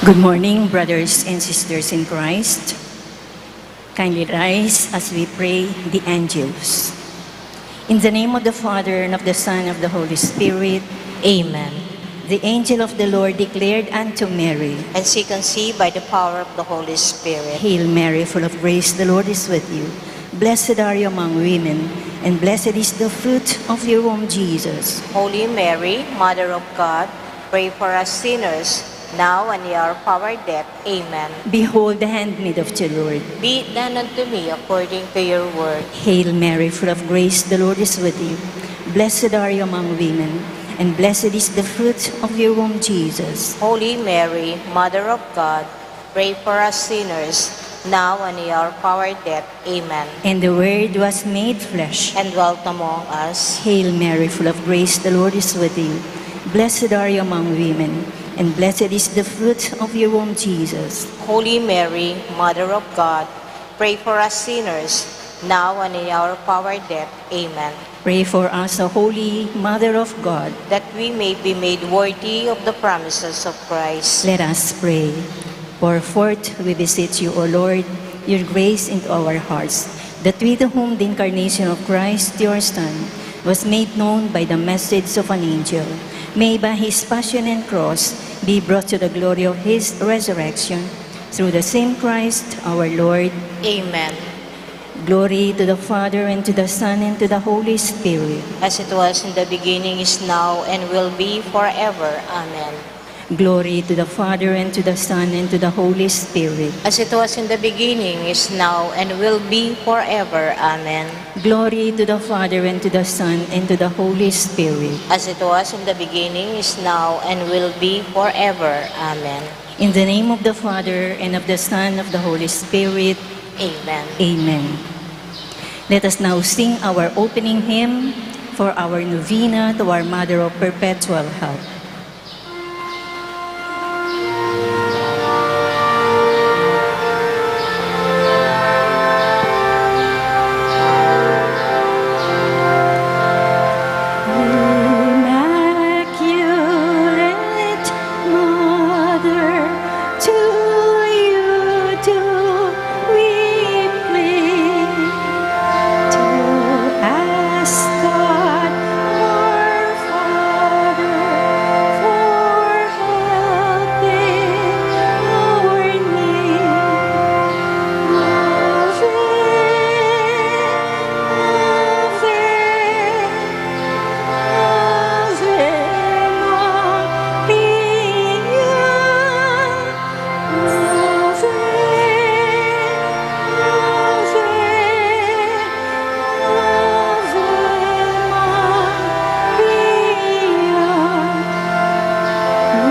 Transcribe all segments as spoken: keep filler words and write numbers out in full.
Good morning, brothers and sisters in Christ. Kindly rise as we pray the Angelus. In the name of the Father, and of the Son, of the Holy Spirit. Amen. The angel of the Lord declared unto Mary. And she conceived by the power of the Holy Spirit. Hail Mary, full of grace, the Lord is with you. Blessed are you among women, and blessed is the fruit of your womb, Jesus. Holy Mary, Mother of God, pray for us sinners, now and in the hour of our death. Amen. Behold the handmaid of the Lord. Be it done unto me according to your word. Hail Mary, full of grace, the Lord is with you. Blessed are you among women, and blessed is the fruit of your womb, Jesus. Holy Mary, Mother of God, pray for us sinners, now and in the hour of our death. Amen. And the Word was made flesh. And dwelt among us. Hail Mary, full of grace, the Lord is with you. Blessed are you among women, and blessed is the fruit of your womb, Jesus. Holy Mary, Mother of God, pray for us sinners, now and in the hour of our death. Amen. Pray for us, O Holy Mother of God. That we may be made worthy of the promises of Christ. Let us pray. Pour forth, we beseech you, O Lord, your grace into our hearts, that we, to whom the incarnation of Christ, your Son, was made known by the message of an angel, may by his passion and cross be brought to the glory of his resurrection, through the same Christ our Lord. Amen. Glory to the Father, and to the Son, and to the Holy Spirit. As it was in the beginning, is now, and will be forever. Amen. Glory to the Father, and to the Son, and to the Holy Spirit. As it was in the beginning, is now, and will be forever. Amen. Glory to the Father, and to the Son, and to the Holy Spirit. As it was in the beginning, is now, and will be forever. Amen. In the name of the Father, and of the Son, of the Holy Spirit. Amen. Amen. Let us now sing our opening hymn for our novena to our Mother of Perpetual Help. Immaculate Mother, to you do we plead, to ask God, our Father, for help in our need. Ave, Ave, Ave Maria. Ave, Ave, Ave Maria. We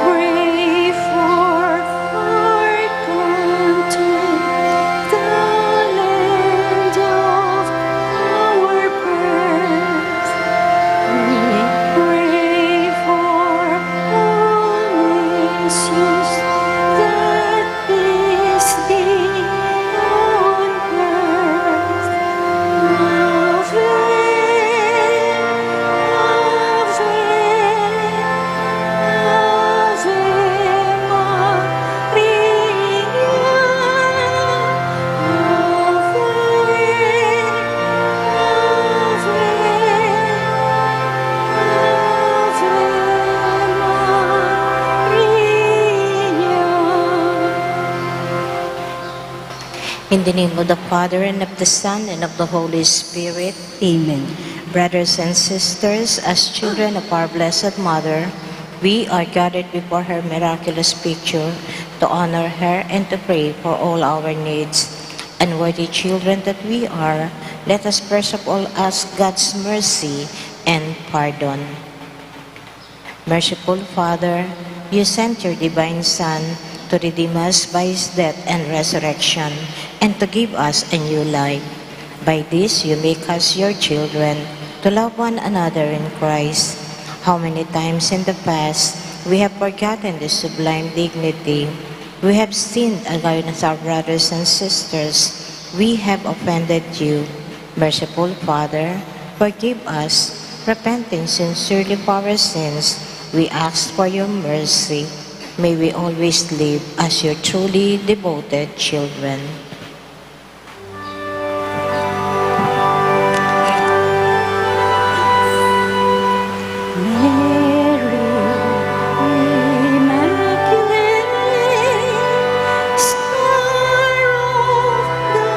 pray for our country, the land of our birth. We pray for all nations, that peace be on earth. Ave, Ave, Ave Maria. Ave, Ave, Ave Maria. In the name of the Father, and of the Son, and of the Holy Spirit. Amen. Brothers and sisters, as children of our Blessed Mother, we are gathered before her miraculous picture to honor her and to pray for all our needs. Unworthy children that we are, let us first of all ask God's mercy and pardon. Merciful Father, you sent your divine Son to redeem us by his death and resurrection, and to give us a new life. By this you make us your children, to love one another in Christ. How many times in the past we have forgotten this sublime dignity. We have sinned against our brothers and sisters. We have offended you. Merciful Father, forgive us. Repenting sincerely for our sins, we ask for your mercy. May we always live as your truly devoted children. Mary Immaculate, Star of the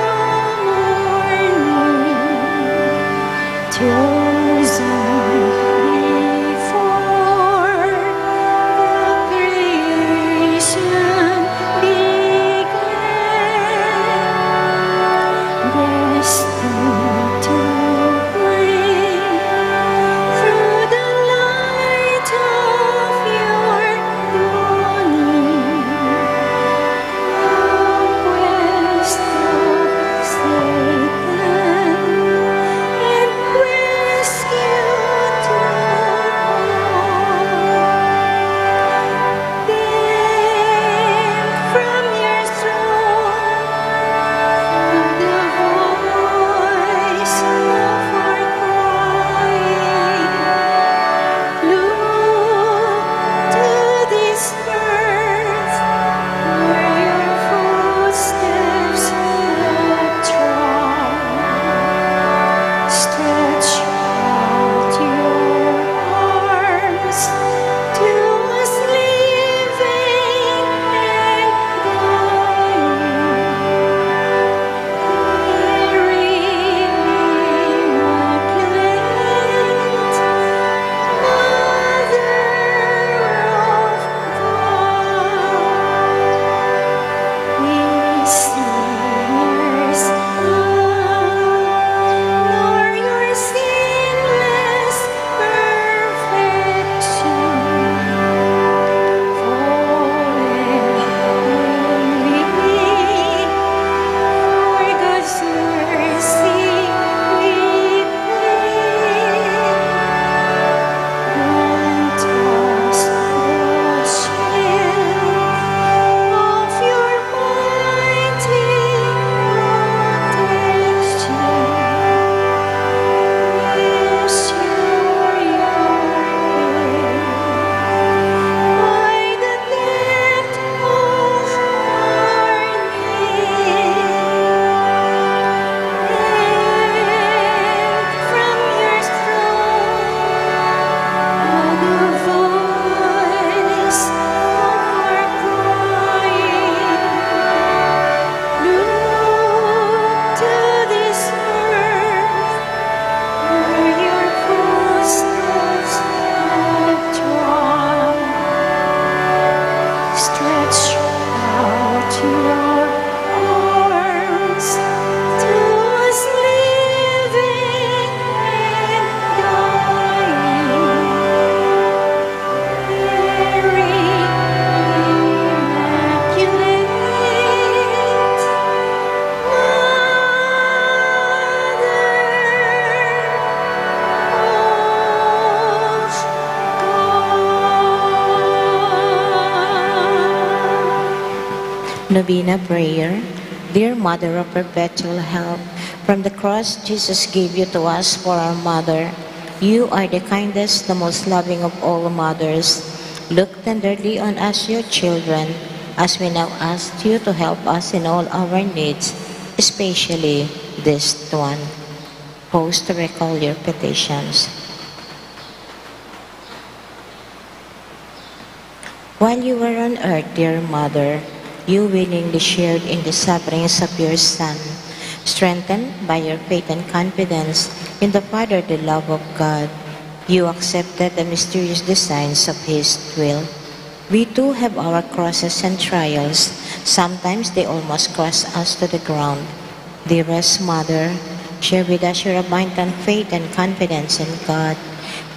Morning, chosen before the creation began, destined to bring through the light of your dawning, the quest of Satan and rescue to all. Then from your throne, the voice of our crying, look to this earth, where your footsteps have trod. Stretch out your arms to us living and dying. Mary Immaculate, Mother of God, we sinners long for your sinless perfection. Forever we plead for God's mercy, we pray. Grant us the share of your mighty protection. Assure your faith by the depth of our need. And from your throne, the voice of our crying, look to this earth, where your footsteps have trod. Stretch out your arms to us living and dying. Mary Immaculate, Mother of God. Novena prayer. Dear Mother of Perpetual Help, from the cross Jesus gave you to us for our mother. You are the kindest, the most loving of all mothers. Look tenderly on us, your children, as we now ask you to help us in all our needs, especially this one. Pause to recall your petitions. While you were on earth, dear Mother, you willingly shared in the sufferings of your Son. Strengthened by your faith and confidence in the fatherly love of God, you accepted the mysterious designs of His will. We too have our crosses and trials. Sometimes they almost crush us to the ground. Dearest Mother, share with us your abundant faith and confidence in God.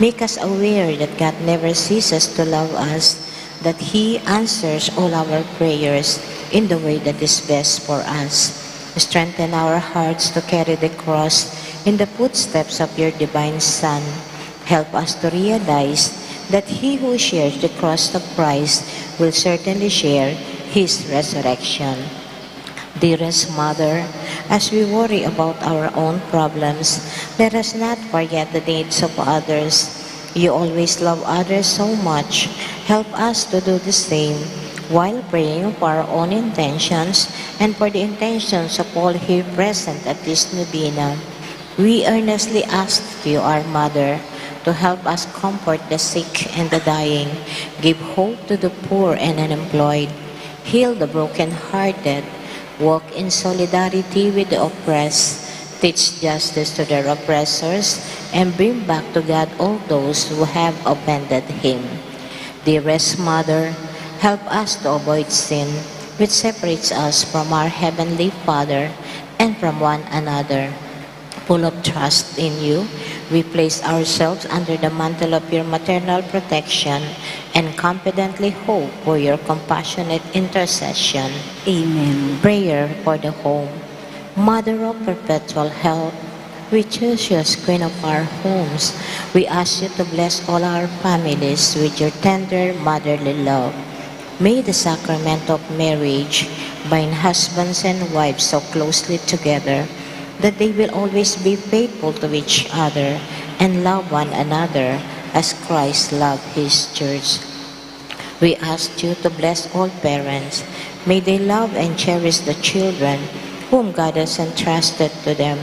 Make us aware that God never ceases to love us, that He answers all our prayers in the way that is best for us. Strengthen our hearts to carry the cross in the footsteps of your divine Son. Help us to realize that he who shares the cross of Christ will certainly share his resurrection. Dearest Mother, as we worry about our own problems, let us not forget the needs of others. You always love others so much. Help us to do the same while praying for our own intentions and for the intentions of all here present at this novena. We earnestly ask you, our Mother, to help us comfort the sick and the dying, give hope to the poor and unemployed, heal the broken-hearted, walk in solidarity with the oppressed, teach justice to their oppressors, and bring back to God all those who have offended Him. Dearest Mother, help us to avoid sin, which separates us from our Heavenly Father and from one another. Full of trust in you, we place ourselves under the mantle of your maternal protection and confidently hope for your compassionate intercession. Amen. Prayer for the home. Mother of perpetual help, virtuous Queen of our homes, we ask you to bless all our families with your tender motherly love. May the sacrament of marriage bind husbands and wives so closely together that they will always be faithful to each other and love one another as Christ loved his church. We ask you to bless all parents. May they love and cherish the children whom God has entrusted to them.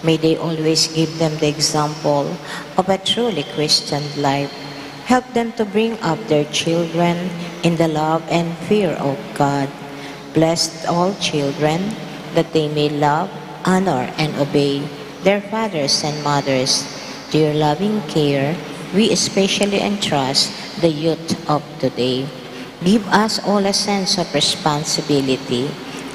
May they always give them the example of a truly Christian life. Help them to bring up their children in the love and fear of God. Bless all children that they may love, honor, and obey their fathers and mothers. To your loving care, we especially entrust the youth of today. Give us all a sense of responsibility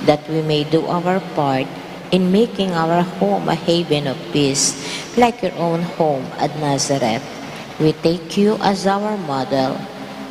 that we may do our part in making our home a haven of peace, like your own home at Nazareth. We take you as our model.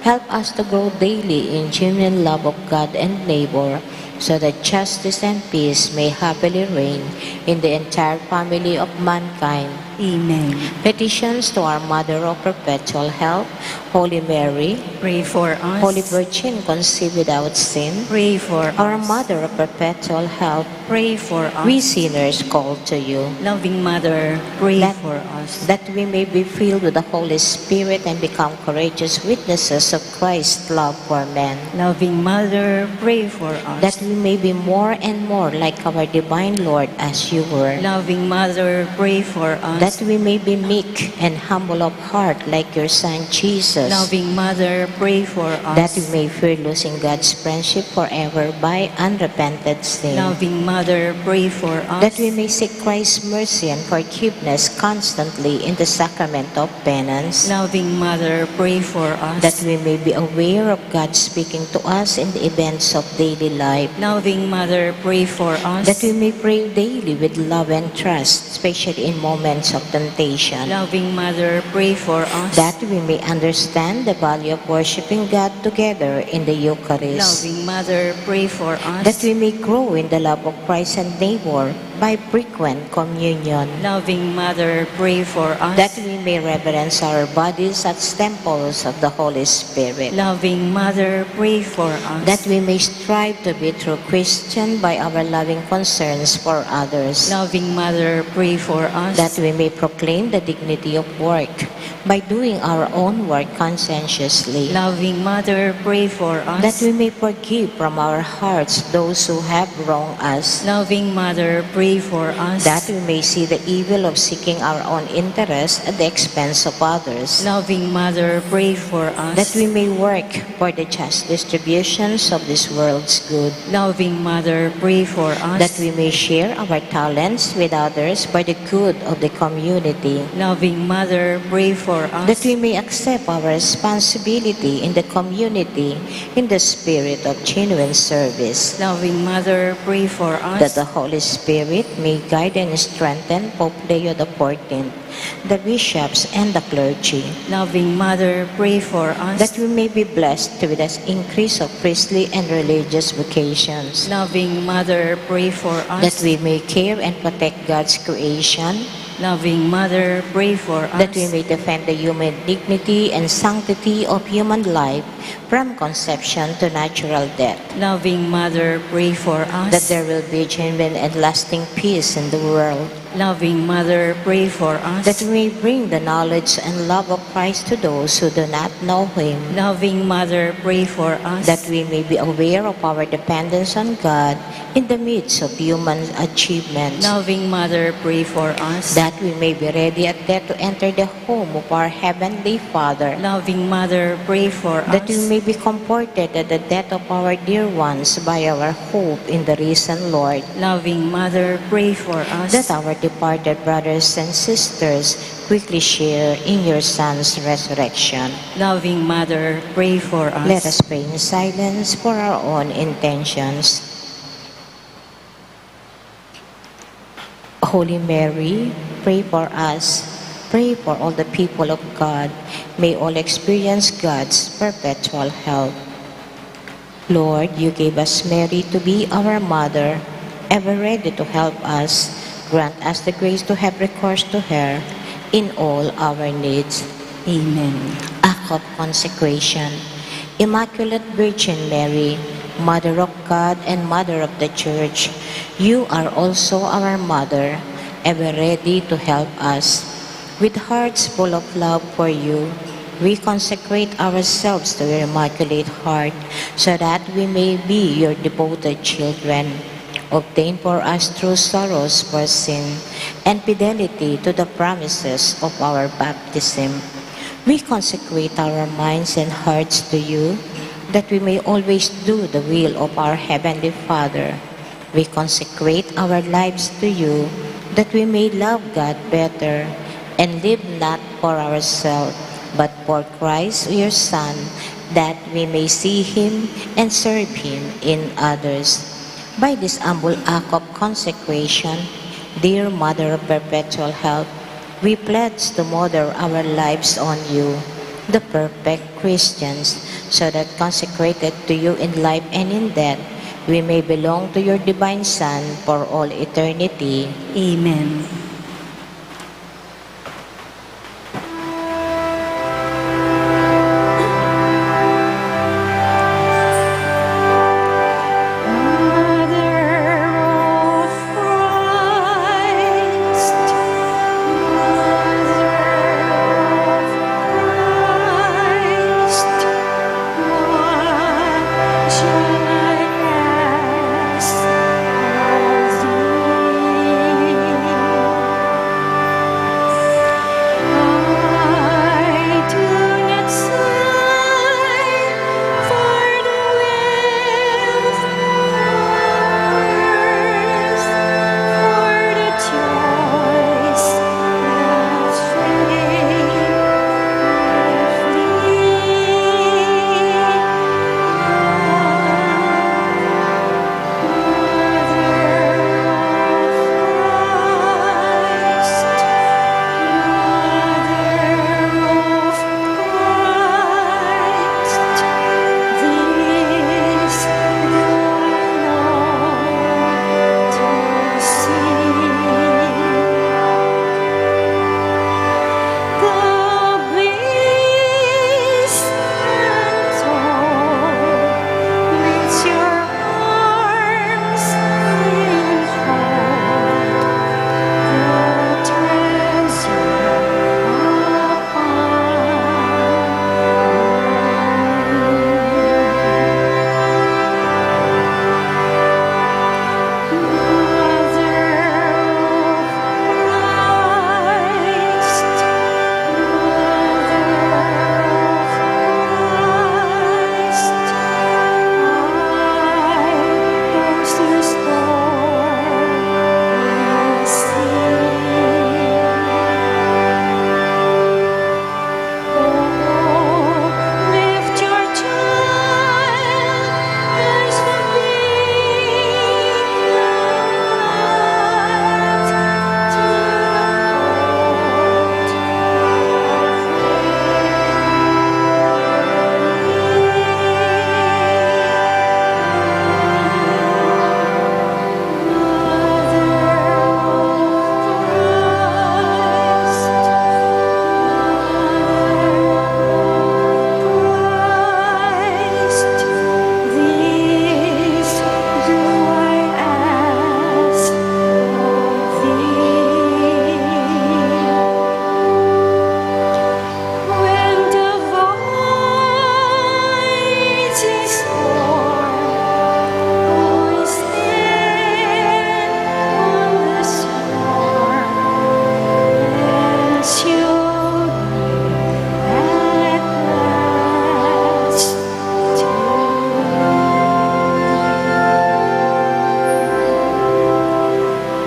Help us to grow daily in genuine love of God and neighbor, so that justice and peace may happily reign in the entire family of mankind. Amen. Petitions to our Mother of Perpetual Help, Holy Mary, pray for us. Holy Virgin conceived without sin, pray for us. Our Mother of Perpetual Help, pray for us. We sinners call to you. Loving Mother, pray that, for us. That we may be filled with the Holy Spirit and become courageous witnesses of Christ's love for men. Loving Mother, pray for us. That we may be more and more like our divine Lord as you were. Loving Mother, pray for us. That we may be meek and humble of heart like your Son Jesus. Loving Mother, pray for us. That we may fear losing God's friendship forever by unrepented sin. Loving Mother, pray for us. That we may seek Christ's mercy and forgiveness constantly in the sacrament of penance. Loving Mother, pray for us. That we may be aware of God speaking to us in the events of daily life. Loving Mother, pray for us. That we may pray daily with love and trust, especially in moments of temptation. Loving Mother, pray for us. That we may understand the value of worshiping God together in the Eucharist. Loving Mother, pray for us. That we may grow in the love of Christ and neighbor by frequent communion. Loving Mother, pray for us. That we may reverence our bodies as temples of the Holy Spirit. Loving Mother, pray for us. That we may strive to be true Christian by our loving concerns for others. Loving Mother, pray for us. That we may proclaim the dignity of work by doing our own work conscientiously. Loving Mother, pray for us. That we may forgive from our hearts those who have wronged us. Loving Mother, pray for us. That we may see the evil of seeking our own interest at the expense of others. Loving Mother, pray for us. That we may work for the just distributions of this world's good. Loving Mother, pray for us. That we may share our talents with others for the good of the community. Loving Mother, pray for us. That we may accept our responsibility in the community in the spirit of genuine service. Loving Mother, pray for us. That the Holy Spirit may guide and strengthen Pope Leo the fourteenth, the bishops, and the clergy. Loving Mother, pray for us. That we may be blessed with an increase of priestly and religious vocations. Loving Mother, pray for us. That we may care and protect God's creation. Loving Mother, pray for us. That we may defend the human dignity and sanctity of human life from conception to natural death. Loving Mother, pray for us. That there will be genuine and lasting peace in the world. Loving Mother, pray for us. That we may bring the knowledge and love of Christ to those who do not know Him. Loving Mother, pray for us. That we may be aware of our dependence on God in the midst of human achievements. Loving Mother, pray for us. That we may be ready at death to enter the home of our Heavenly Father. Loving Mother, pray for us. That we may be comforted at the death of our dear ones by our hope in the risen Lord. Loving Mother, pray for us. That our departed brothers and sisters quickly share in your Son's resurrection. Loving Mother, pray for us. Let us pray in silence for our own intentions. Holy Mary, pray for us. Pray for all the people of God. May all experience God's perpetual help. Lord, you gave us Mary to be our mother, ever ready to help us. Grant us the grace to have recourse to her in all our needs. Amen. Act of Consecration. Immaculate Virgin Mary, Mother of God and Mother of the Church, you are also our Mother, ever ready to help us. With hearts full of love for you, we consecrate ourselves to your Immaculate Heart so that we may be your devoted children. Obtain for us true sorrows for sin and fidelity to the promises of our baptism. We consecrate our minds and hearts to you, that we may always do the will of our Heavenly Father. We consecrate our lives to you, that we may love God better and live not for ourselves, but for Christ, your Son, that we may see him and serve him in others. By this humble act of consecration, dear Mother of Perpetual Help, we pledge to model our lives on you, the perfect Christians, so that consecrated to you in life and in death, we may belong to your divine Son for all eternity. Amen.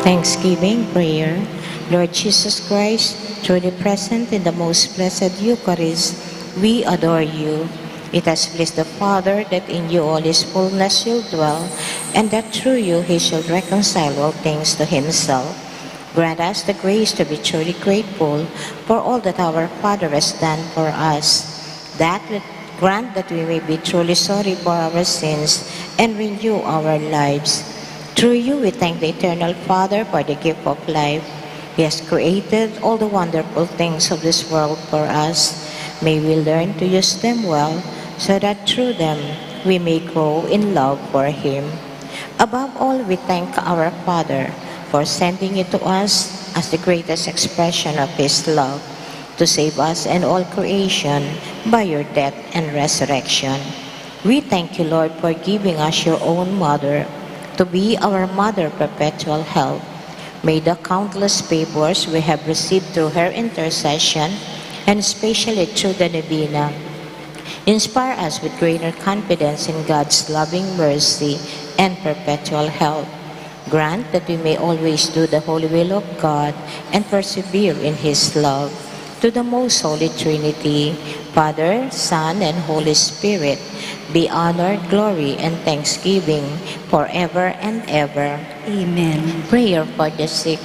Thanksgiving prayer. Lord Jesus Christ, truly present in the most blessed Eucharist, we adore you. It has pleased the Father that in you all his fullness shall dwell, and that through you he shall reconcile all things to himself. Grant us the grace to be truly grateful for all that our Father has done for us, that grant that we may be truly sorry for our sins and renew our lives. Through you, we thank the Eternal Father for the gift of life. He has created all the wonderful things of this world for us. May we learn to use them well so that through them we may grow in love for Him. Above all, we thank our Father for sending you to us as the greatest expression of His love, to save us and all creation by your death and resurrection. We thank you, Lord, for giving us your own mother to be our mother perpetual help. May the countless favors we have received through her intercession, and especially through the Novena, inspire us with greater confidence in God's loving mercy and perpetual help. Grant that we may always do the holy will of God and persevere in His love. To the most holy Trinity, Father, Son, and Holy Spirit, be honor, glory, and thanksgiving forever and ever. Amen. Prayer for the sick.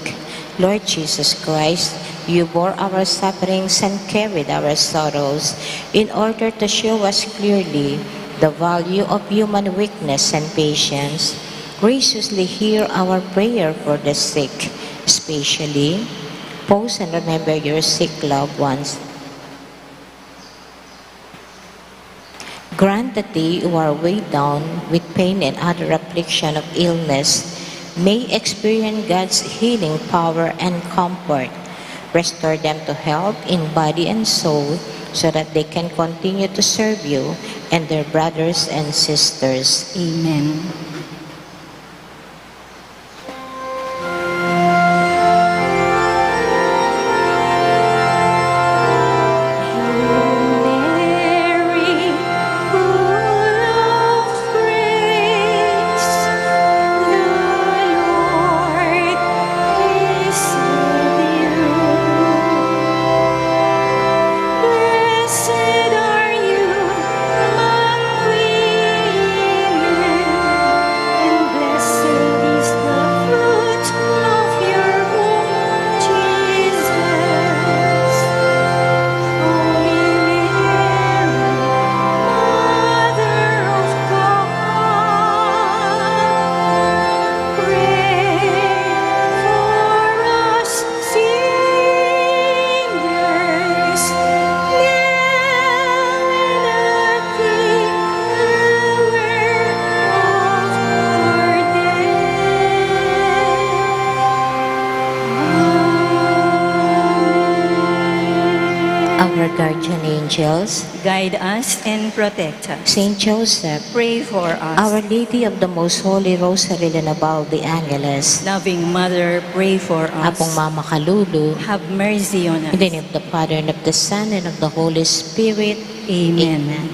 Lord Jesus Christ, you bore our sufferings and carried our sorrows in order to show us clearly the value of human weakness and patience. Graciously hear our prayer for the sick, especially pause and remember your sick loved ones. Grant that they who are weighed down with pain and other affliction of illness may experience God's healing power and comfort. Restore them to health in body and soul so that they can continue to serve you and their brothers and sisters. Amen. Blessed are you among women, and blessed is the fruit of your womb, Jesus. Holy Mary, Mother of God, pray for us sinners, now and at the hour of our death. Amen. Our guardian angels, guide us and protect us. Saint Joseph, pray for us. Our Lady of the Most Holy Rosary de Naval de Angeles, loving Mother, pray for us. Apung Mama Kalulu, have mercy on us. In the name of the Father, and of the Son, and of the Holy Spirit. Amen. Amen.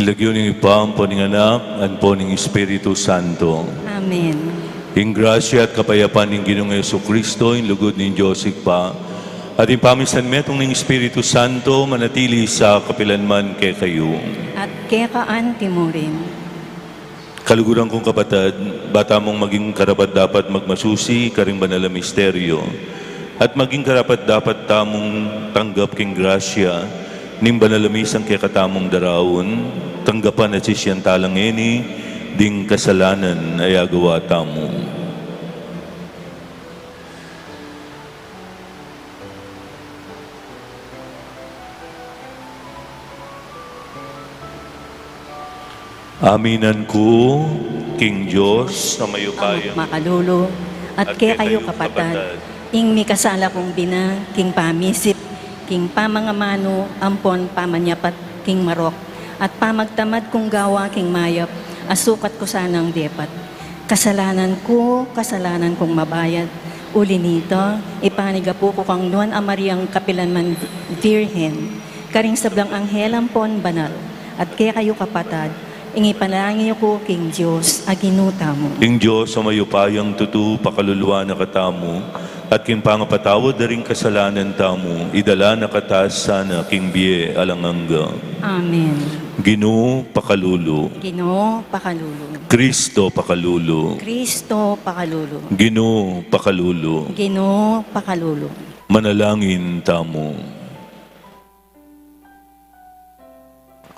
Lagyu ning Ibpa, ampo ning Anak, ampo ning Espiritu Santo. Amen. Ing grasya at kapayapan ning Ginoong Jesucristo, ing lugud ning Dios Ibpa, at ing pamisanmetung ning Espiritu Santo, manatili sa kapilanman kekayu. At keka antimurin. Kaluguran kung kapatad, ba tamung maging karapat-dapat magmasusi karing banal a misteryo, at maging karapat-dapat tamung tanggap king grasya ning banal a misang kekatamung daraun, tanggapan at sisian tala ngeni ding kasalanan a agawa tamu. Aminan ku king Dios a mayupaya, Among makalulu, at kekayu kapatad, ing mikasala kung bina, king pamisip, king pamangamanu, ampon pamanyapat, king marok, at pamagtamad kung gawa, king mayap, a sukat ku sanang depat. Kasalanan ku, kasalanan kung mabayat. Uli nita, ipanigapu ku kang Nuan a Mariang kapilanman Virgen, karing sablang anghel ampon banal, at kekayu kapatad, ing ipanalangin yu ku king Dios a Ginu tamu. Ing Dios a mayupayang tutu pakaluluan na katamu, at king pangapatawad da ring kasalanan tamu, idala na kata sana king bie alang angga. Amen. Ginu pakalulu. Ginu pakalulu. Kristo pakalulu. Kristo pakalulu. Ginu pakalulu. Ginu pakalulu. Manalangin tamu.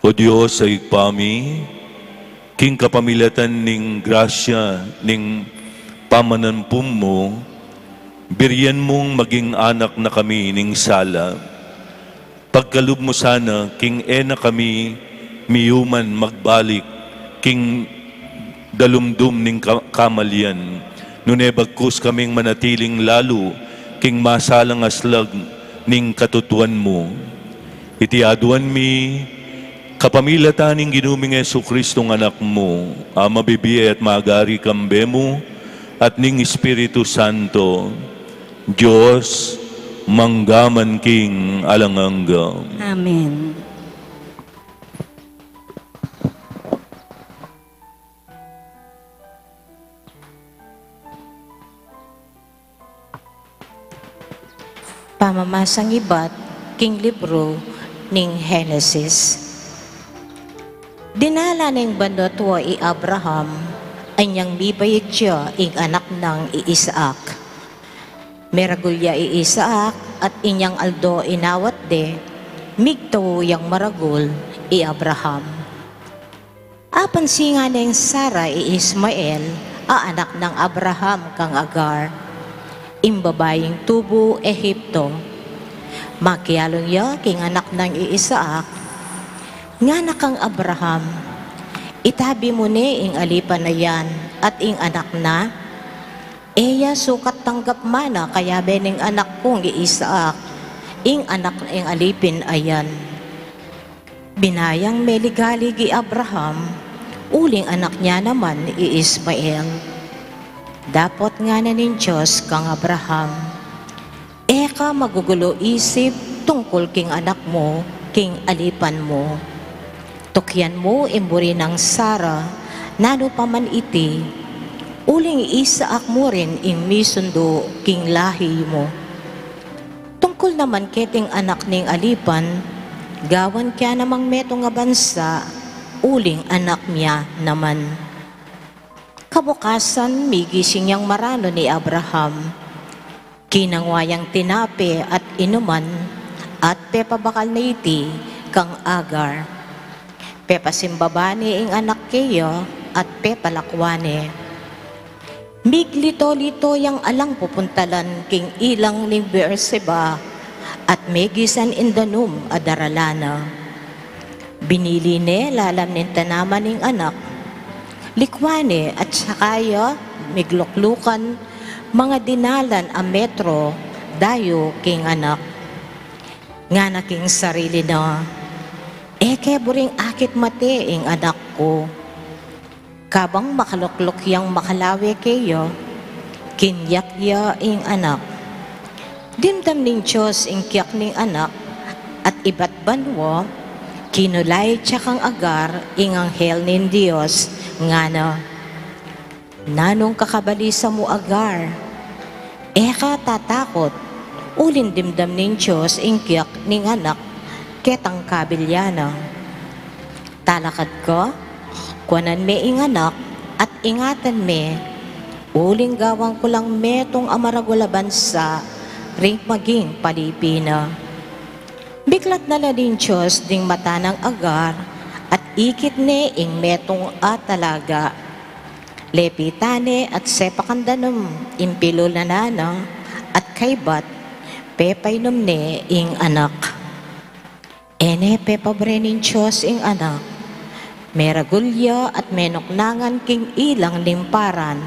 O Dios a Ibpa mi, king kapamilatan ning grasya ning pamananpum mu, birian mung maging anak na kami ning sala. Pagkalub mu sana king e na kami miyuman magbalik king dalumdum ning ka-, kamalian, nune bagkus kaming manatiling lalu king masalang aslag ning katutuan mu. Iti aduan mi kapamilatan ning Ginu ming Jesucristong Anak mu, a mabibie at magari kambe mu at ning Espiritu Santo, Dios, mangga man king alang angga. Amen. Pamamasang ibat king libru ning Henesis. Dinala ning banua i Abraham, inyang mibayag ya ing anak nang i Isaac. Meragul ya i Isaac, at inyang aldo inawat de, migtau yang maragul i Abraham. Apansin na neng Sara i Ismael, a anak nang Abraham kang Agar, ing babaing tubu Egipto. Makialung ya king anak nang i Isaac, ngana kang Abraham, "Itabi mu ne ing alipan a yan at ing anak na, e ya sukat tanggap mana kayabe ning anak kung i Isaac, ing anak ning alipin a yan." Binayang meligalig i Abraham, uling anak na naman i Ismael. Dapot ngana ning Dios kang Abraham, "E ka magugulu isip tungkul king anak mu, king alipan mu. Tukian mu ing buri nang Sara, nanu pa man iti, uling i Isaac mu rin ing misundu king lahi mu. Tungkul naman keting anak ning alipan, gawan ke namang metung a bansa, uling anak mia naman." Kabukasan, migising yang maranun i Abraham. Kinangwa yang tinape at inuman, at pepabakal na iti kang Agar. Pepasimbaba ne ing anak keya at pepalakwan ne. Miglito-lito yang alang pupuntalan king ilang ning Beerseba at megisan ing danum a daralan na. Binili ne lalam ning tanaman ing anak. Likwan ne at saka ya migluklukan mga dinalan a metro dayu king anak. Ngana king sarili na, "E ke buring akit mate ing anak ku." Kabang makalukluk yang makalawe keya, kinyak ya ing anak. Dimdam ning Dios ing kyak ning anak, at ibat banua, Kinulait ya kang Agar ing anghel ning Dios, ngana, "Nanung kakabalisa mu, Agar? E ka tatakut, uling dimdam ning Dios ing kiyakit ning anak ketang kabilya na. Talakad ka, kuanan me ing anak, at ingatan me, uling gawan ku lang metung a maragul a bansa ring maging palipi na." Biklat na la ning Dios ding mata nang Agar, at ikit ne ing metung a talaga. Lepitan ne at sepakan danum ing pilulanan na, at kaybat pepainum ne ing anak. E ne pepabre ning Dios ing anak. Meragul ya at menuknangan king ilang ning Paran.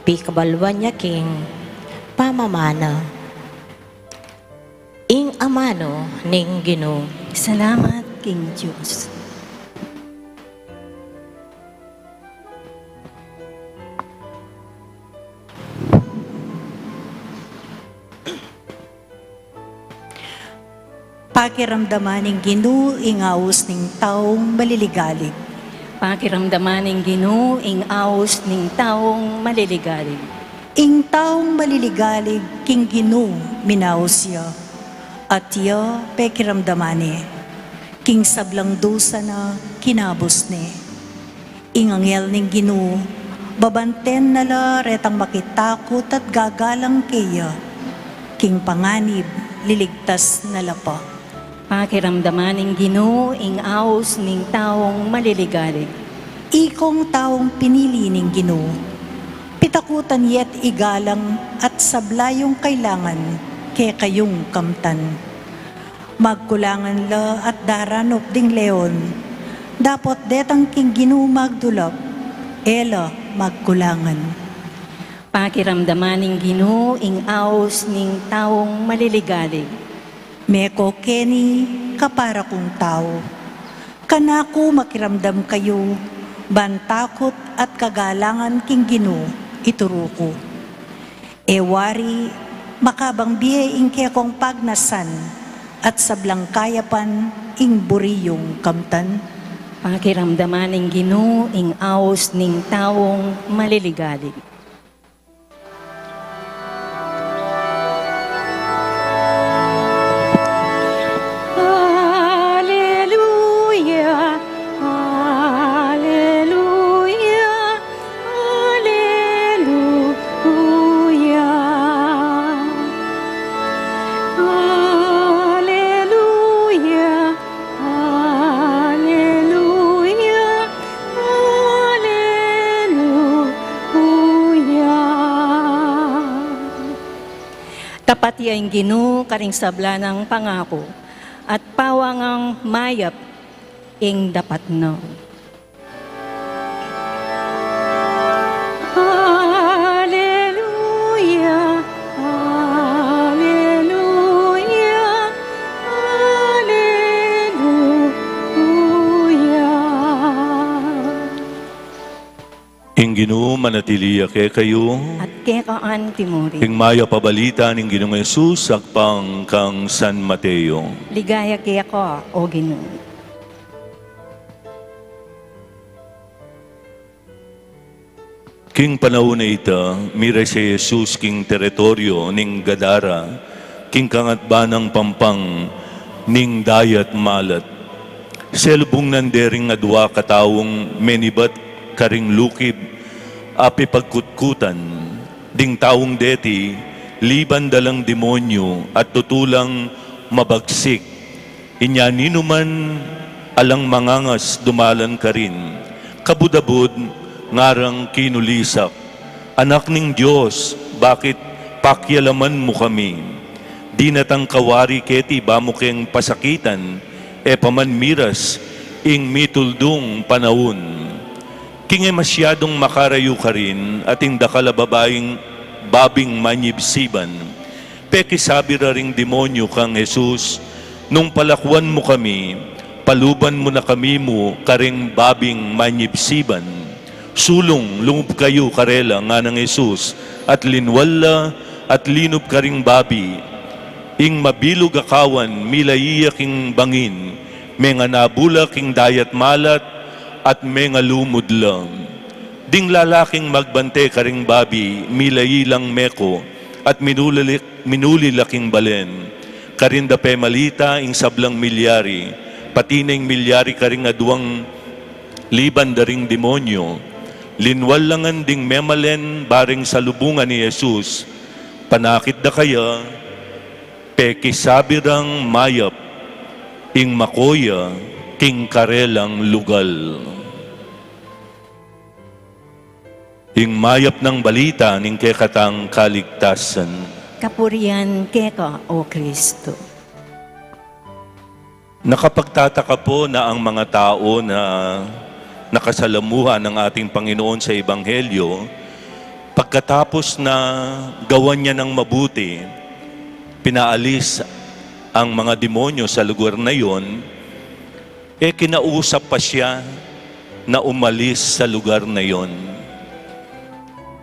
Pikabaluan ya king pamamana. Ing amanu ning Ginu. Salamat king Dios. Pakiramdaman ning Ginu ing aus ning taung maliligalig. Pakiramdaman ning Ginu ing aus ning taung maliligalig. Ing taung maliligalig king Ginu minaus ya, at ya pekiramdaman ne. King sablang dusa na kinabus ne. Ing anghel ning Ginu, babanten na la retang makitakut at gagalang keya, king panganib liligtas na la pa. Pakiramdaman ning Ginu ing aus ning taung maliligalig. Ikong taung pinili ning Ginu, pitakutan ye't igalang at sabla yung kailangan kekayung kamtan. Magkulangan la at daranup ding leon, dapot detang king Ginu magdulap, e la magkulangan. Pakiramdaman ning Ginu ing aus ning taung maliligalig. Meko keni, kapara kung tau. Kanaku makiramdam kayu, ban takut at kagalangan king Ginu ituru ku. E wari, makabang bie ing kekong pagnasan, at sablang kayapan ing buri yung kamtan. Pakiramdaman ning Ginu ing aus ning taung maliligalig. Aleluya, aleluya, aleluya. Aleluya, aleluya, aleluya. Tapat ya ing Ginu karing sabla nang pangaku, at pawangang mayap ing dapat na. Aleluya, aleluya, aleluya. Ing Ginu manatili ya kekayu. At keka antimurin. Ing mayap a balita ning Ginung Jesus agpang kang San Mateo. Ligaya keka, O Ginu. King panaun a ita, miras ya i Jesus king teritoryu ning Gadara, king kangatban nang pampang ning Dayat Malat. Selubung na dering adua kataung menibat karing lukib a pipagkutkutan. Ding taung deti, liban dalang demonyu at tutu lang mabagsik. Inya ninuman alang mangangas dumalan karin, kabud-abud ngarang kinulisak, "Anak ning Dios, bakit pakialaman mu kami? Dinatang ka wari keti ba mu keng pasakitan, e pa man miras ing mituldung panaun?" King e masyadung makarayu karin, ating dakal a babaing babing manyibsiban. Pekisabi ra ring demonyu kang Jesus, "Nung palakuan mu kami, paluban mu na kami mu karing babing manyibsiban." "Sulung, lungub kayu karela," nganang Jesus, at linwal la, at linub karing babi. Ing mabilug a kawan, milai ya king bangin, Menganabula king dayat malat at mengalumud la. Ding lalaking magbante karing babi, milayi lang meko, at minuli, minuli la king balen. Karin da pemalita ing sablang milyari, pati na ing milyari karing aduang liban da ring demonyo. Linwal la ngan ding memalen bareng salubungan i Jesus. Panakit da kaya, pekisabi rang mayap ing mako ya king karelang lugal. Ing mayap nang balita ning kekatang kaligtasan. Kapurian keka, O Kristo. Nakapagtataka po na ang mga tao na nakasalamuha ng ating Panginoon sa Ebanghelyo, pagkatapos na gawan niya ng mabuti, pinaalis ang mga demonyo sa lugar na yon, e kinausap pa siya na umalis sa lugar na yon.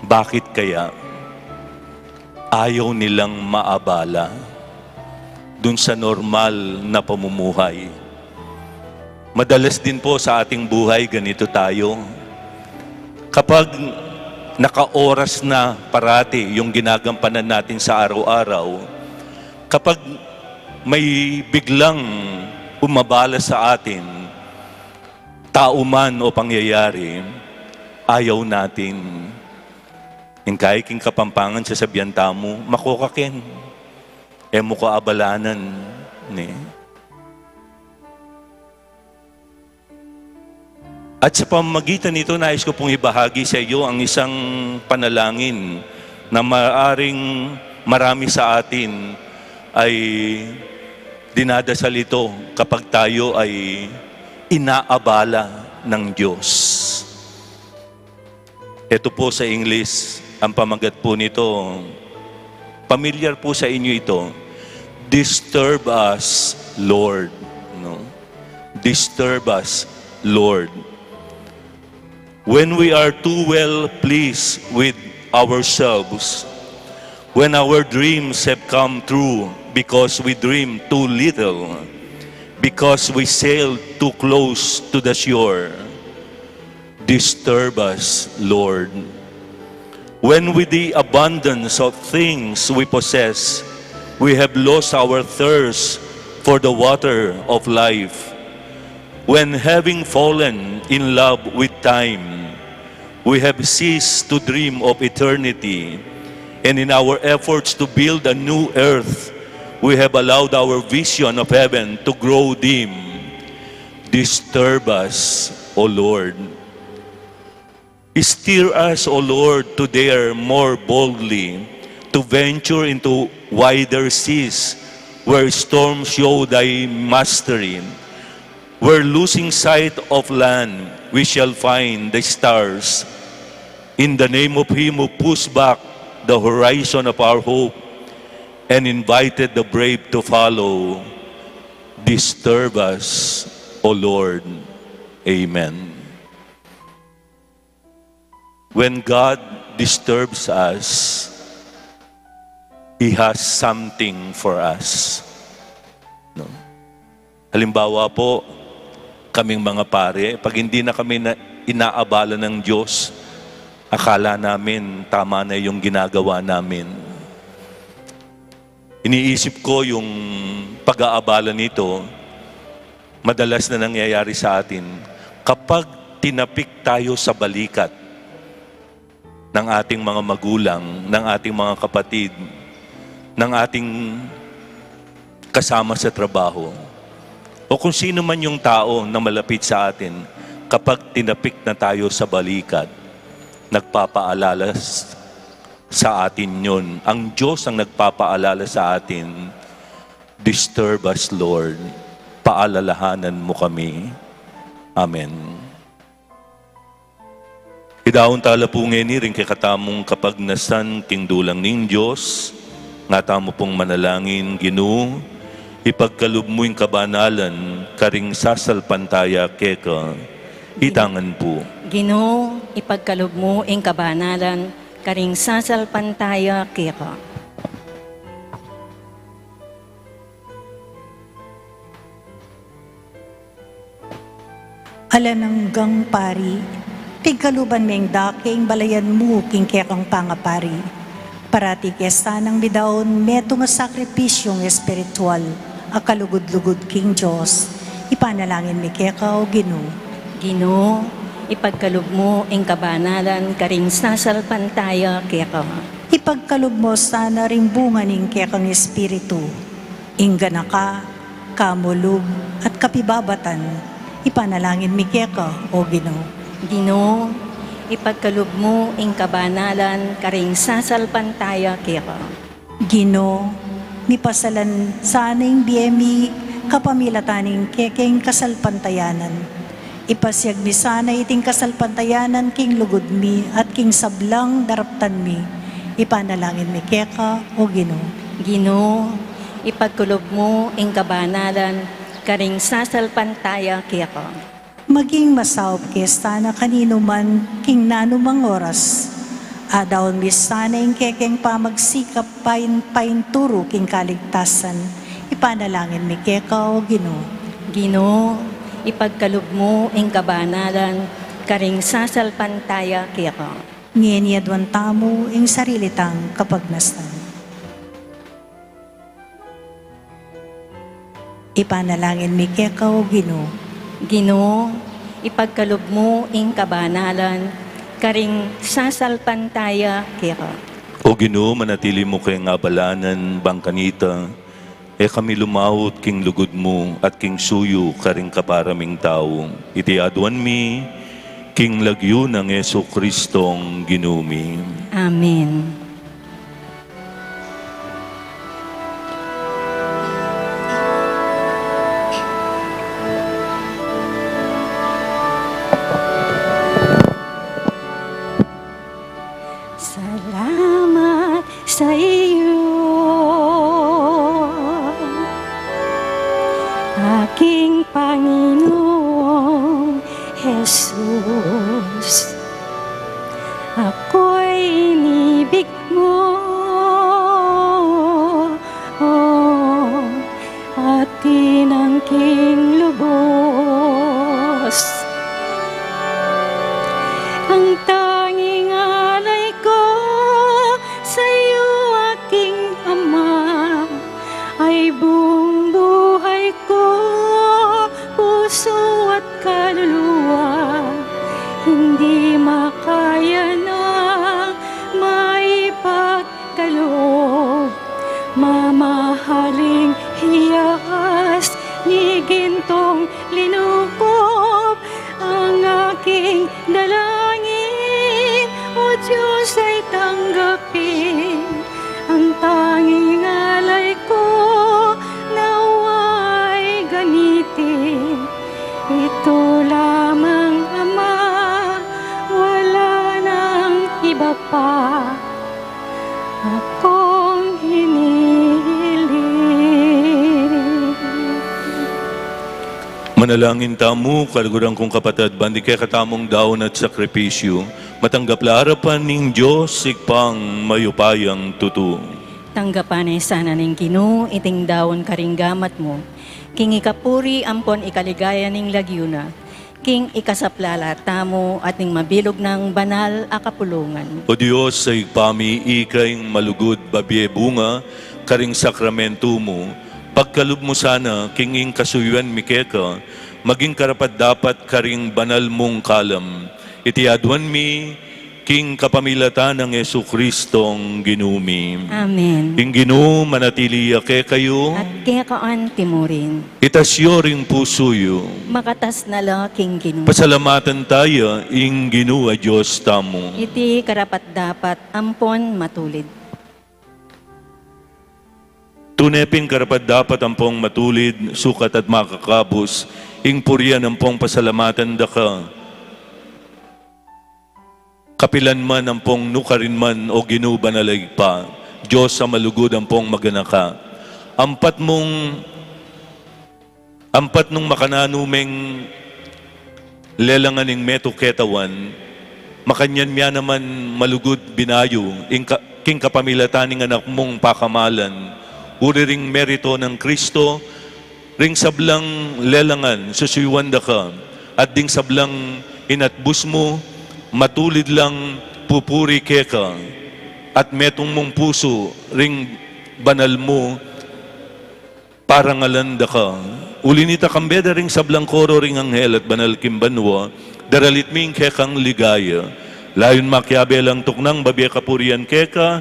Bakit kaya? Ayaw nilang maabala dun sa normal na pamumuhay. Madalas din po sa ating buhay, ganito tayo. Kapag nakaoras na parati yung ginagampanan natin sa araw-araw, kapag may biglang umabala sa atin, tao man o pangyayari, ayaw natin. Ing kaya king Kapampangan, sasabian tamu, "Makoka ken, e mu ko abalanan." Ne? At sa pamamagitan nito, nais ko pong ibahagi sa iyo ang isang panalangin na maaring marami sa atin ay dinadasal ito kapag tayo ay inaabala ng Diyos. Ito po sa English, ang pamagat po nito, pamilyar po sa inyo ito, "Disturb us, Lord." No? "Disturb us, Lord." When we are too well pleased with ourselves, when our dreams have come true because we dream too little, because we sailed too close to the shore, disturb us, Lord. When with the abundance of things we possess, we have lost our thirst for the water of life, when having fallen in love with time, we have ceased to dream of eternity, and in our efforts to build a new earth, we have allowed our vision of heaven to grow dim. Disturb us, O Lord. Stir us, O Lord, to dare more boldly to venture into wider seas where storms show thy mastery, where losing sight of land we shall find the stars. In the name of him who pushed back the horizon of our hope and invited the brave to follow, disturb us, O Lord. Amen. When God disturbs us, He has something for us. No? Halimbawa po, kaming mga pare, pag hindi na kami na, inaabala ng Diyos, akala namin tama na yung ginagawa namin. Iniisip ko yung pag-aabala nito, madalas na nangyayari sa atin kapag tinapik tayo sa balikat ng ating mga magulang, ng ating mga kapatid, ng ating kasama sa trabaho, o kung sino man yung tao na malapit sa atin, kapag tinapik na tayo sa balikat, nagpapaalala s-, sa atin yun. Ang Diyos ang nagpapaalala sa atin, "Disturb us, Lord. Paalalahanan mo kami." Amen. Idaun tala pu ngeni ring kekatamung kapagnasan king dulang ning Dios, nga tamu pung manalangin, Ginu, ipagkalub mu ing kabanalan karing sasalpantaya keka. Itangan pu. Ginu, ipagkalub mu ing kabanalan karing sasalpantaya keka. Alang anggang Pari, pigkaluban me ing daking balayan mu king kekang pangapari. Parati ke sanang midaun metung a sakripisyung espiritual a kalugud-lugud king Dios. Ipanalangin mi keka, O Ginu. Ginu, ipagkalub mu ing kabanalan karing sasalpantaya keka. Ipagkalub mu sana ring bunga ning kekang espiritu, ing ganaka, kamulug, at kapibabatan. Ipanalangin mi keka, O Ginu. Ginu, ipagkalub mu ing kabanalan karing sasalpantaya keka. Ginu, mipasalan sana ing bie mi kapamilatan ning kekeng kasalpantayanan. Ipasiag mi sana iting kasalpantayanan king lugud mi at king sablang daraptan mi. Ipanalangin mi keka, O Ginu. Ginu, ipagkalub mu ing kabanalan karing sasalpantaya keka. Maging masaup ke sana kaninu man king nanumang oras. Adaun mi sana ing kekeng pamagsikap pain-, painturu king kaligtasan. Ipanalangin mi keka, O Ginu. Ginu, ipagkalub mu ing kabanalan karing sasalpantaya keka. Ngeni aduan tamu ing sarili tang kapagnasan. Ipanalangin mi keka, O Ginu. Ginu, ipagkalub mu ing kabanalan karing sasalpantaya keka. O Ginu, manatili mu keng abalanan bang kanita e kami lumaut king lugud mu at king suyu karing kapara ming tau. Iti aduan mi king lagyu nang Jesucristong Ginu mi. Amen. Salamat sa iyo, aking Panginoong Jesus. Ako'y inibig mo, oh, at tinangking lubos. Ang tanging alay ko sa iyo, aking Ama, ay buong buhay ko, puso at kaluluwa, hindi makaya na maipagkaloob. Mamahaling hiyas ni gintong linukob, ang aking dalangin, O Diyos, ay tanggapin. Ang tanging alay ko, nawa'y gamitin. Ito lamang, Ama, wala nang iba pa akong hinihiling. Manalangin tamu, kaluguran kung kapatad, ban ding kekatamung daun at sakripisyu, matanggap la arapan ning Dios Ibpang mayupayang tutu. Tanggapan na sana ning Ginu iting daun karing gamat mu, king ikapuri ampon ikaligaya ning lagyu na, king ikasaplala tamu at ning mabilug nang banal a kapulungan. O Dios, Ibpa mi, ika ing malugud babie bunga karing sakramentu mu, pagkalub mu sana king ing kasuyuan mi keka, maging karapat-dapat karing banal mung kalam. Iti aduan mi king kapamilatan nang Jesucristong Ginu mi. Amen. Ing Ginu manatili ya kekayu. At keka anti mu rin. Itas yu ring pusu yu. Makatas na la king Ginu. Pasalamatan taya ing Ginu a Dios tamu. Iti karapat-dapat ampon matulid. Tune pin karapat-dapat ampong matulid, sukat at makakabus, ing purian ampong pasalamatan da ka. Kapilan man ampong nukarin man, O Ginu, banal a Ibpa, Dios a malugud ampong maganaka. Ampat mung Ampat nung makananu meng lelangan ing metung ketawan, makanyan mia naman malugud binayu ing ka-, king kapamilatan ning anak mung pakamalan, uri ring meritu nang Kristo, ring sablang lelangan, susuyuan da ka, at ding sablang inatbus mu, matulid lang pupuri keka, at metung mung pusu ring banal mu, parangalan da ka. Uli nita, kambe da ring sablang koro ring anghel at banal king banua, daralit mi ing kekang ligaya. Layun makiabe lang tuknang babie kapurian keka,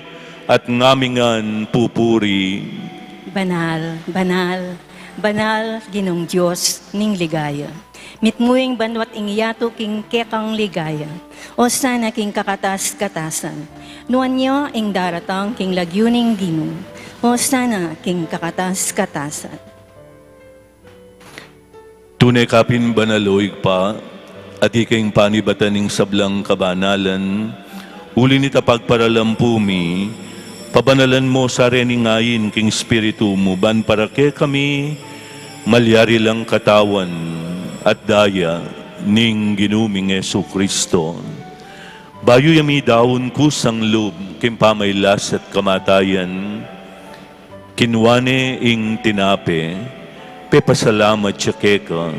at ngamingan pupuri. Banal, banal, banal, Ginung Dios ning ligaya. Mitmu ing banua't ing yatu king kekang ligaya. Osana king kakatas-katasan. Nuan ya ing daratang king lagyu ning Ginu. Osana king kakatas-katasan. Tune ka pin banal, o Ibpa, at ika ing panibatan ning sablang kabanalan. Uli nita pagparalampu mi, pabanalan mu sa rening ain king Espiritu mu, ban para kekami malyari lang katawan at daya ning Ginu ming Jesucristo. Bayu ya midaun kusang lub king pamailas at kamatayan, kinua ne ing tinape, pepasalamat ya keka,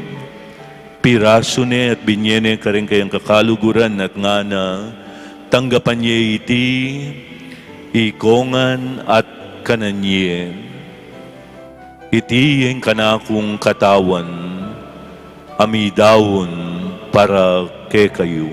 pirasu ne at binye ne karing kayang kakaluguran at ngana, tanggapan ye iti, ikongan at kanan ye. Iti ing kanakung katawan, a midaun para kekayu.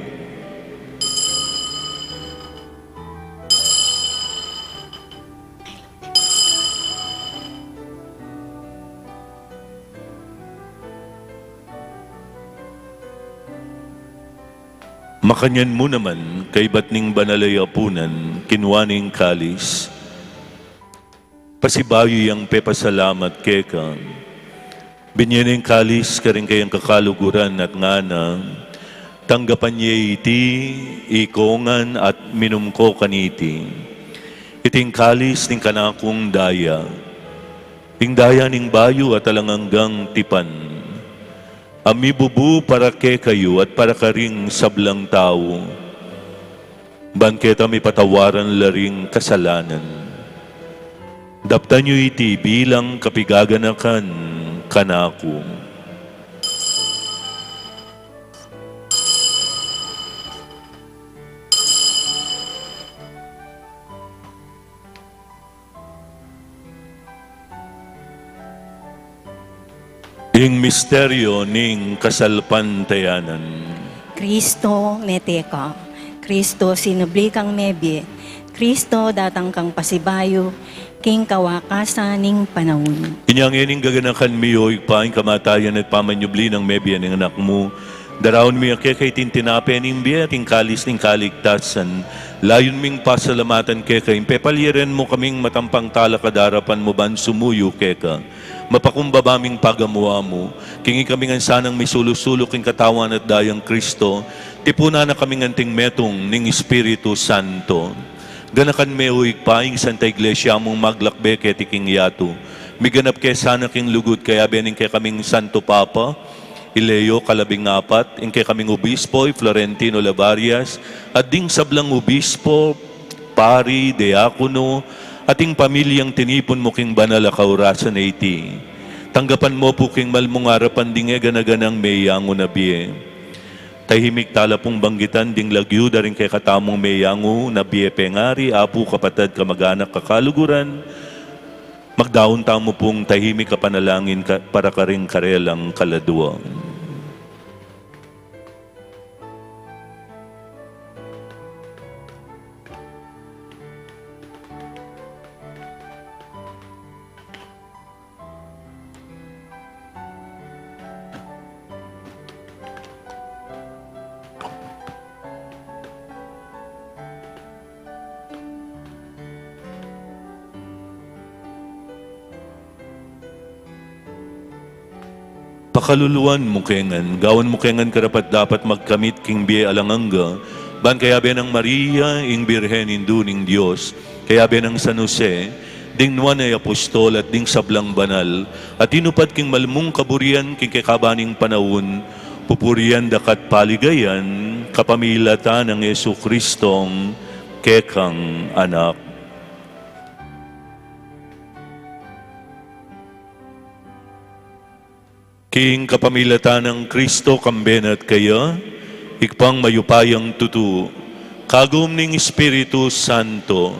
Makanyan mu naman, kaybat ning banal a yapunan, kinua ne ing kalis, pasibayu yang pepasalamat keka, binye ne ing kalis karing kayang kakaluguran at ngana, tanggapan ye iti, ikongan at minum ko kaniti. Iti ing kalis ning kanakung daya, ing daya ning bayu at alang anggang tipan, a mibubu para kekayu at para karing sablang tau, ban keta mipatawaran la ring kasalanan. Daptan yu iti bilang kapigaganakan kanaku. Ing misteryo ning kasalpantayanan. Kristo, mete ka. Kristo, sinubli kang mebie. Kristo, datang kang pasibayu king kawakasan ning panaun. Inya ngeni gaganakan mi, o Ibpa, ing kamatayan at pamanyubli nang mebie ning Anak mu. Daraun mi keka iting tinape ning bie at ing kalis ning kaligtasan. Layun ming pasalamatan keka ing pepalyarian mu kaming matampang talakad king arapan mu ban sumuyu keka. Mapakumbaba ming pagamu-amu, king ikami ngan sanang misulu-sulu king katawan at dayang Kristo, tipunan na kaming anting metung ning Espiritu Santo. Ganakan me, o Ibpa, ing Santa Iglesia mung maglakbe keti king yatu. Miganap ke sana king lugud kayabe ning kekaming Santo Papa, i Leo kalabing apat, ing kekaming obispo, i Florentino Levarias, at ding sablang obispo, pari, diakono, at ing pamilyang tinipun mu king banal a kaurasan a iti. Tanggapan mu pu king malmung arapan ding e gana-ganang meyangu na bie. Tahimik tala pung banggitan ding lagyu da ring kekatamung meyangu na bie, pengari, apu, kapatad, kamag-anak, kakaluguran. Magdaun tamu pung tahimik a panalangin ka-, para karing karelang kaladua. Pakaluluan mu ke ngan, gawan mu ke ngan karapat-dapat magkamit king bie alang angga, ban kayabe nang Maria, ing Birhen Indu ning Dios, kayabe nang San Jose, ding nuan a apostol at ding sablang banal, a tinupad king malmung kaburian king kekaban ning panaun, pupurian da ka't paligayan, kapamilatan nang Jesucristong kekang Anak. King kapamilatan nang Kristo, kambe na at kaya, Ibpang mayupayang tutu, kagum ning Espiritu Santo,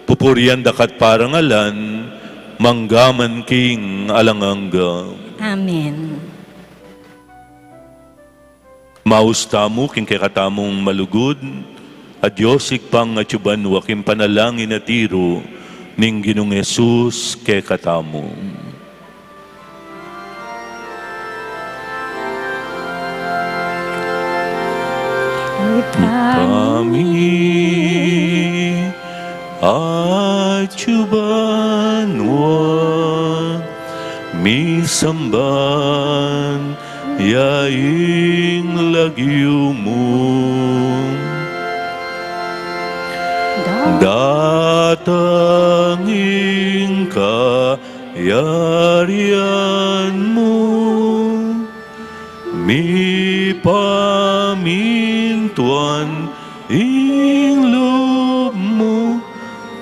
pupurian da ka at parangalan, mangga man king alang angga. Amen. Maus tamu king kekatamung malugud a Dios, Ibpang atsu banua, king panalangin a tiru ning Ginung Jesus kekatamu. Ibpa mi atsu banua, misamban ya ing lagyu mu. Datang ing kayarian mu. Mipamintuan ing lub mu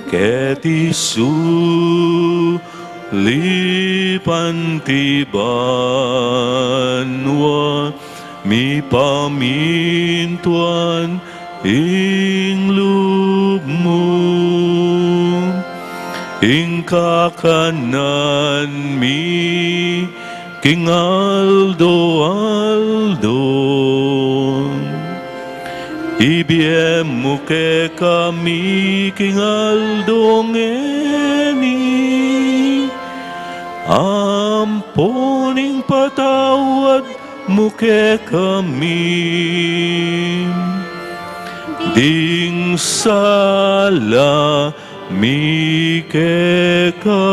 keti sulip anti banua. Mipamintuan ing lub mu. Ing kakanan mi king aldo-aldo, ibie mu kekami king aldo ngeni. Ampon ing patawad mu kekami ding sala mi keka,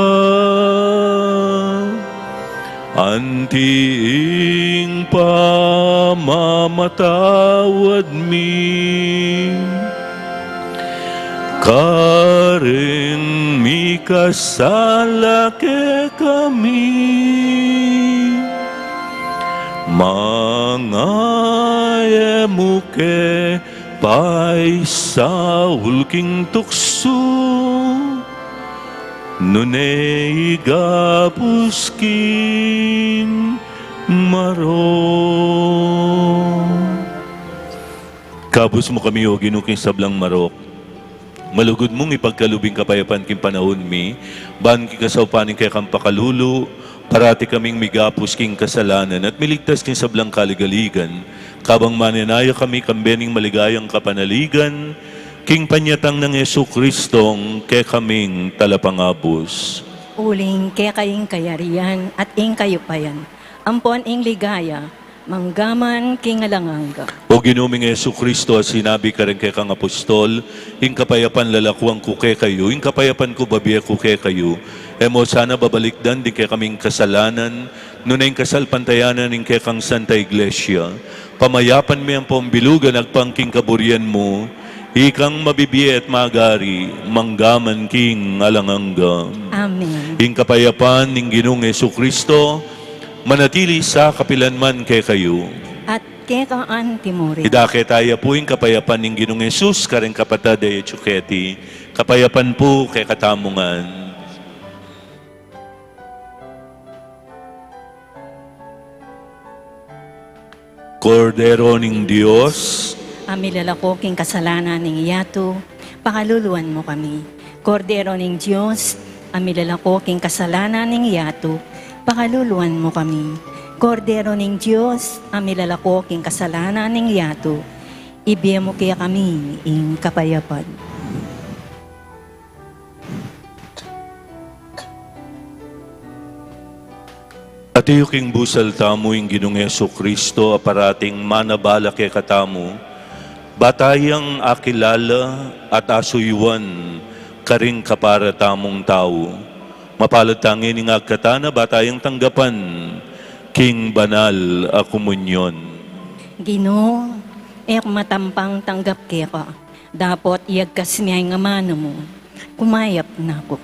anti ing pamamatawad mi karing mikasala kekami. Manga e mu ke paisaul king tuksu, nune igabus king marok. Kabus mu kami, O Ginu, king sablang marok. Malugud mung ipagkalub ing kapayapan king panaun mi, ban king kasaupan ning kekang pakalulu, parati kaming migapus king kasalanan at miligtas king sablang kaligaligan, kabang manenaya kami kambe ning maligayang kapanaligan, king panyatang nang Jesucristong kekaming Talapangabus. Uling keka ing kayarian at ing kayupayan, ampon ing ligaya, mangga man king alang angga. O Ginu ming Jesucristo, a sinabi karing kekang apostol, ing kapayapan lalakuan ku kekayu, ing kapayapan ku babie ku kekayu. E mu sana babalikdan ding kekaming kasalanan, nune ing kasalpantayanan ning kekang Santa Iglesia, pamayapan me ampon bilugan agpang king kaburian mu, ikang mabibie at magari, mangga man king alang angga. Amen. Ing kapayapan ning Ginung Jesucristo, manatili sa kapilan man kekayu. At keka anti mu rin. Idake taya pu ing kapayapan ning Ginung Jesus, karing kapatad a atsu keti, kapayapan pu kekatamu ngan. Kordero ning Dios, a milalako king kasalanan ning yatu, pakaluluan mu kami. Kordero ning Dios, a milalako king kasalanan ning yatu, pakaluluan mu kami. Kordero ning Dios, a milalako king kasalanan ning yatu, ibie mu kekami ing kapayapan. Atiu king busal tamu ing Ginung Jesucristo, a parating manabala kekatamu, ba tayang akilala at asuyuan karing kapara tamung tau. Mapalad tang ining agkatan a ba tayang tanggapan king banal a komunyon. Ginu, e ku matampang tanggap keka, dapot iyagkas me ing amanu mu. Kumayap na ku.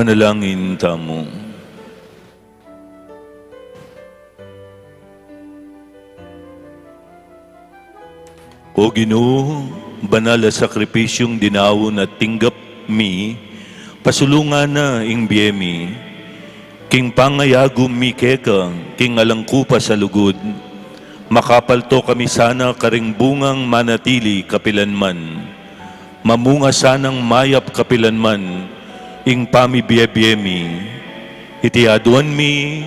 Manalangin tamu. O Ginu, banal a sakripisyung dinaun at tinggap mi, pasulungan na ing bie mi. King pangayagum mi keka, king alang kupas a lugud, makapalto kami sana karing bungang manatili kapilanman. Mamunga sanang mayap kapilanman ing pamibie-bie mi. Iti aduan mi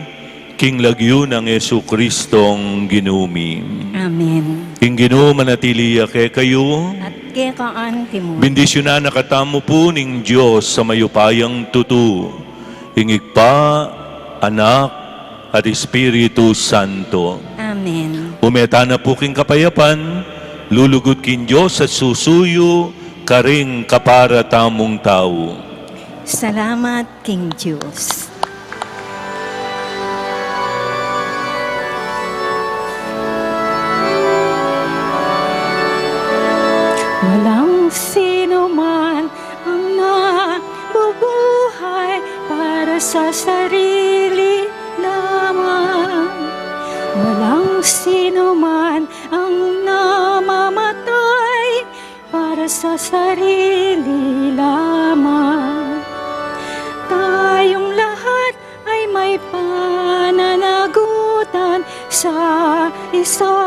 king lagyu nang Jesucristong Ginu mi. Amen. Ing Ginu manatili ya kekayu. At keka antimu. Bendisyunan na katamu pu ning Dios a mayupayang tutu, ing Ibpa, Anak, at Espiritu Santo. Amen. Ume tana pu king kapayapan, lulugud king Dios at susuyu karing kapara tamung tau. Salamat king Dios. Walang sino man ang nabubuhay para sa sarili lamang. Walang sino man ang namamatay para sa sarili lamang. Tayong lahat ay may pananagutan sa isang